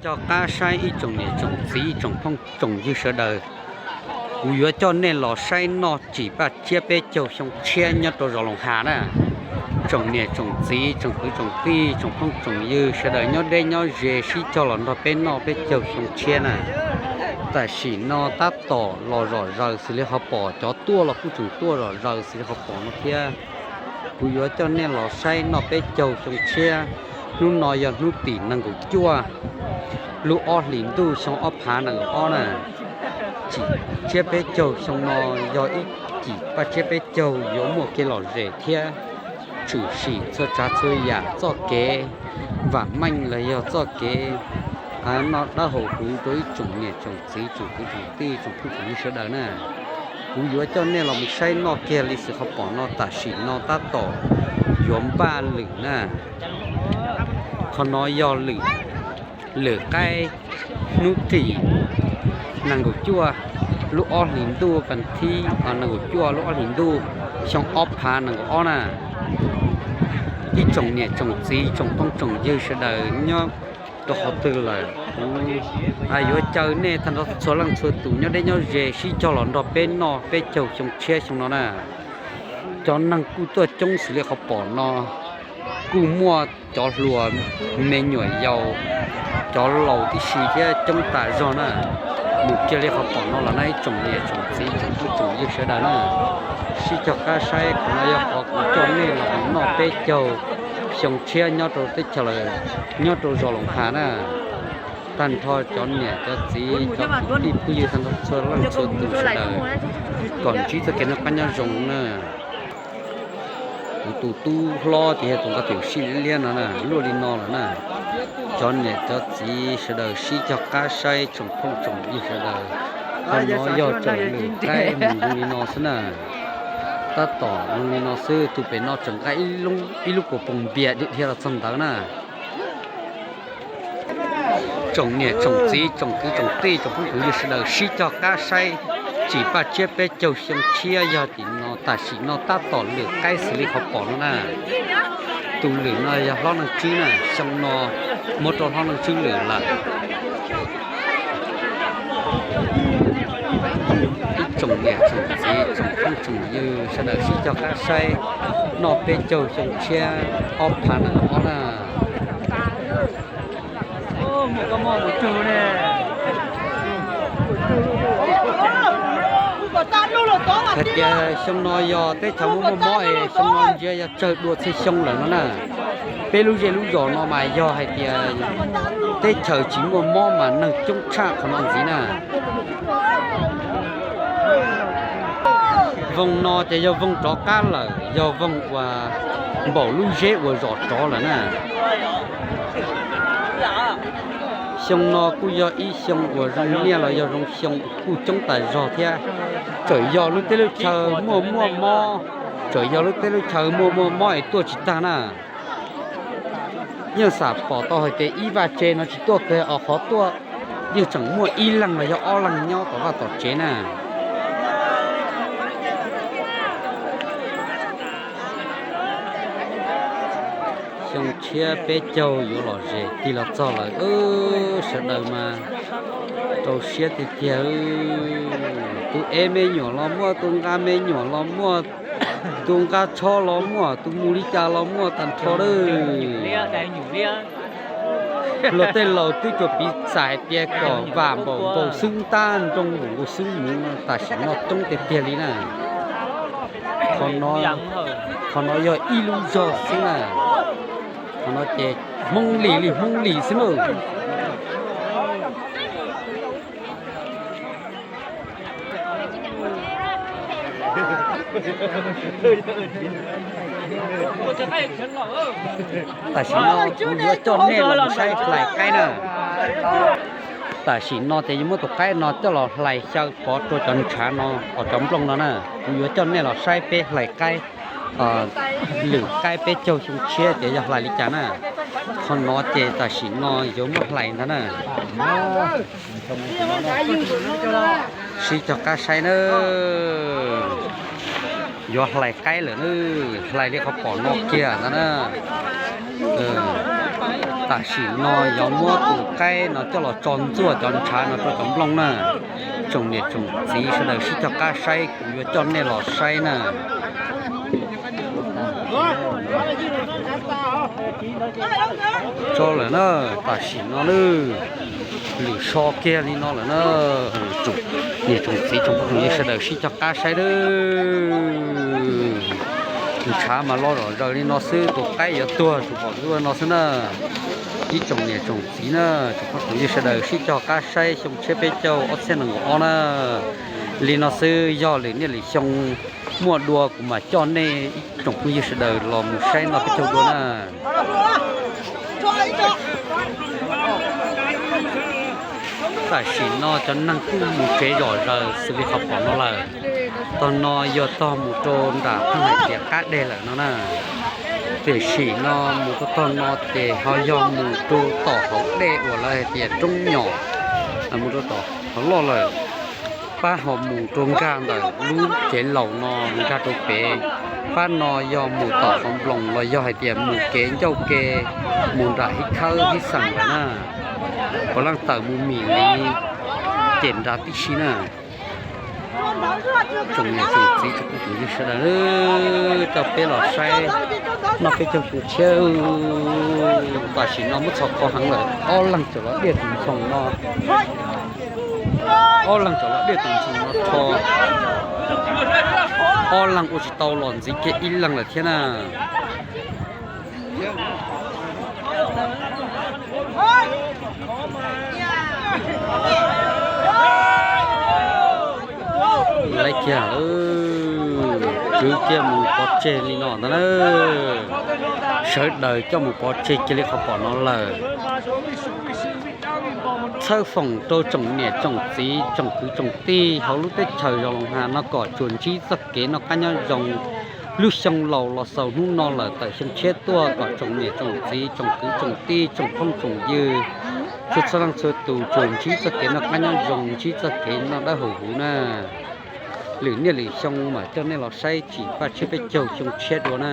Coj qab saib ib tsoom niam tsoom txiv tsoom phooj tsoom ywg sawv daws, kuv yuav coj nej los saib noj tsim paj tsiab peb caug xyoo tshiab nyob rau zos Loos Has na. Tsoom niam tsoom txiv tsoom kwv tsoom tij tsoom phooj tsoom ywg sawv daws nyob deb nyob ze sib cog los nrog peb noj peb caug xyoo tshiab na. Tam sim no tab tom los zom zaws xws li qhov pom, cov tuaj los kuj tseem tuaj zom zaws xws li qhov pom no thiab. Kuv yuav coj nej los saib noj peb caug xyoo tshiab. Hnub no yog hnub tim nees nkaum cuaj lub ob hlis ntuj xyoo ob phav nees nkaum ob na. Tsim tsiab peb caug xyoo no yog ib cim paj tsiab peb caug yuav muaj kev lom zem thiab tshwm sim txhua tsav txhua yam txoj kev vam meej los yog txoj kev noj dawb haus huv rau ib tsoom niam tsoom txiv tsoom kwv tsoom tij tsoom phooj tsoom ywg sawv daws na. Kuv yuav coj nej los mus saib noj kiag li xwm qhov pom no tam sim no tab tom yuav npaj lwm na. Qhov no yog lwm, lwm qaib hnub tim nees nkaum cuaj lub ob hlis ntuj, vas thib nees nkaum cuaj lub ob hlis ntuj xyoo ob phav nees nkaum ob na. Ib tsoom niam tsoom txiv tsoom phooj tsoom ywg sawv daws nyob rau qhov twg lawm, kuv yuav caw nej tag nrho txhua leej txhua tus nyob deb nyob ze sib cog los nrog peb noj peb caug xyoo tshiab xyoo no na. Cov neeg kuj tuaj coob xws li qhov pom no, kuj muaj cov hluas, me nyuam yaus, cov laus tib si thiab coob tas zog na. Mus kiag li qhov pom no los na ib tsoom niam tsoom txiv tsoom phooj tsoom ywg sawv daws na, sib cog qab saib qhov no yog qhov kuv coj nej los noj peb caug xyoo tshiab nyob rau teb chaws, nyob rau zos Loos Has na. Tag nrho cov niam cov txiv cov kwv tij phooj ywg tag nrho txhua leej txhua tus sawv daws kom ntsib txoj kev noj qab nyob zoo na. Kuv tus tub hlob ces yog tus nqa tim sij liab no na, luaj li no lawm na. Cov niam cov txiv sawv daws sib cog qab saib tsoom phooj tsoom ywg sawv daws, qhov no yog tsoom lwm qaib mus zoo li no xwb na. Tab tom zoo li no xwb, tus pem no tseem nqa ib lub kaus poom npias dhia los txog ntawd na. Tsoom niam tsoom txiv tsoom kwv tsoom tij tsoom phooj tsoom ywg sawv daws sib cog qab saib tsim paj tsiab peb caug xyoo tshiab yog tim no tam sim no tab tom lwm qaib xws li qhov pom no na. Tus lwm no yog hlob Neej Tswb na, xyoo no muab rau hlob Neej Tswb lwm lawm. Ib tsoom niam tsoom txiv tsoom phooj tsoom ywg sawv daws sib cog qab saib noj peb caug xyoo tshiab ob phav nees nkaum ob na. Hais tias xyoo no yog teb chaws muaj muaj mob es xyoo no ntsia yog tsawg dua txhia xyoo lawm no na. Peb lub zej lub zos no mas yog hais tias teb chaws tsis muaj mob mas neeg coob tshaj qhov no ntxiv na. Voos no ces yog voos rov qab lawm, yog voos uas npaum lub zeb uas zom rov lawm na. Xyoo no kuj yog ib xyoo uas zoo niaj los yog zoo xyoo kuj coob tas zog thiab. Txawm yog lub teb lub chaw muaj muaj mob, txawm yog lub teb lub chaw muaj muaj mob es tuaj tsis tag na. Yeej xam pom tau hais tias ib vaj tse no tsis tuaj kiag os, qhov tuaj yeej tseem muaj ib leeg los yog ob leeg nyob tom vaj tom tsev na. Xyoo tshiab peb caug yuav lom zem tig los txog lawm, sawv daws mas rau siab tiag tiag. Tus ev me nyuam los muaj, tus nqa me nyuam los muaj, tus nqa tsho los muaj, tus mus li cas los muaj tag nrho lawm. Luag tej laus twb cov piv txais hais tias kom vam npaum nkaus xwb ntab, nroo npaum nkaus xwb mus no, tam sim no coob tiag tiag li na. Qhov no yog ib lub zog xwb na. Qhov no ces Hmoob Lis li Hmoob Lis xwb na. Tam sim no kuv yuav coj nej los saib hlais qaib na. Tam sim no ces yuav muab tus qaib no coj los hlais xyaw pov rau cov ntshav no, os cov nplooj no na. Kuv yuav coj nej los saib peb hlais qaib, lwm qaib peb caug xyoo tshiab tias yog hlais li cas na. Qhov no ces tam sim no yuav muab hlais ntag na. Sib cog qab saib na. Yuav hlais qaib lawm na, hlais li qhov pom no kiag ntag na. Tam sim no yuav muab tus qaib no coj los tso ntxuaj cov ntshav no rau cov nplooj na. Tsoom niam tsoom txiv sawv daws sib cog qab saib, kuv yuav coj nej los saib na. Tso lawm na, tam sim no na, lwm so kiag li no lawm na. Tsoom niam tsoom txiv tsoom phooj ywg sawv daws sib cog qab saib na. Ntshav mas los zom zaws li no xwb, tus qaib yuav tuag tus pom zuaj no xwb na. Ib tsoom niam tsoom txiv na, tsoom phooj ywg sawv daws sib cog qab saib xyoo tshiab peb caug ob txhiab nees nkaum ob na. Li no xwb, yog lwm niaj lwm xyoo muaj dua kuv mam coj nej ib tsoom phooj ywg sawv daws los mus saib noj peb caug dua na. Tam sim no cov neeg kuj mus tsev zom zaws xws li qhov pom no lawm. Tog no yog tog mus rau nram pheej hais tias qab deg lawm no na. Tiam sim no mus rau tog no ces ho yog mus rau tom hauv dej uas lawv hais tias roob nyom, mus rau tom hauv loj lawm. Pab ho mus rau nkag ntawm lub cev laus no nkag rau pem. Pab no yog mus tom qhov nploos los yog hais tias mus kev ncauj ke, mus nram hib khawb hib xeem lawm na. Puav leej tawm mus mim li cem nrad tib si na. Tsoom niam tsoom txiv tsoom phooj tsoom ywg sawv daws, coj peb los saib noj peb caug xyoo tshiab. Tam sim no muab txhos qhov heev lawm, ob leeg tseem los diaj tus ntxhoo no. Ob leeg tseem los diaj tus ntxhoo no rho. Ob leeg ua tsis tau los ntxiv kiag ib leeg lawm thiab na. Laiv kiag, kwv kiag mus pov tseg li no ntag na. Sawv daws coj mus pov tseg kiag li qhov pom no lawm. Txhawb foom rau tsoom niam tsoom txiv tsoom kwv tsoom tij hauv lub teb chaws Zoos Loos Has no kom tsuas ntsib txoj kev noj qab nyob zoo lub xyoo laus los xaus hnub no lawm tawm xyoo tshiab tuaj, kom tsoom niam tsoom txiv tsoom kwv tsoom tij tsoom phooj tsoom ywg txhua txhua leej txhua tus tsuas ntsib txoj kev noj qab nyob zoo, ntsib txoj kev noj dawb huv huv na. Lwm niaj lwm xyoo mam coj nej los saib tsim Vaj Tshiab peb caug xyoo tshiab dua na.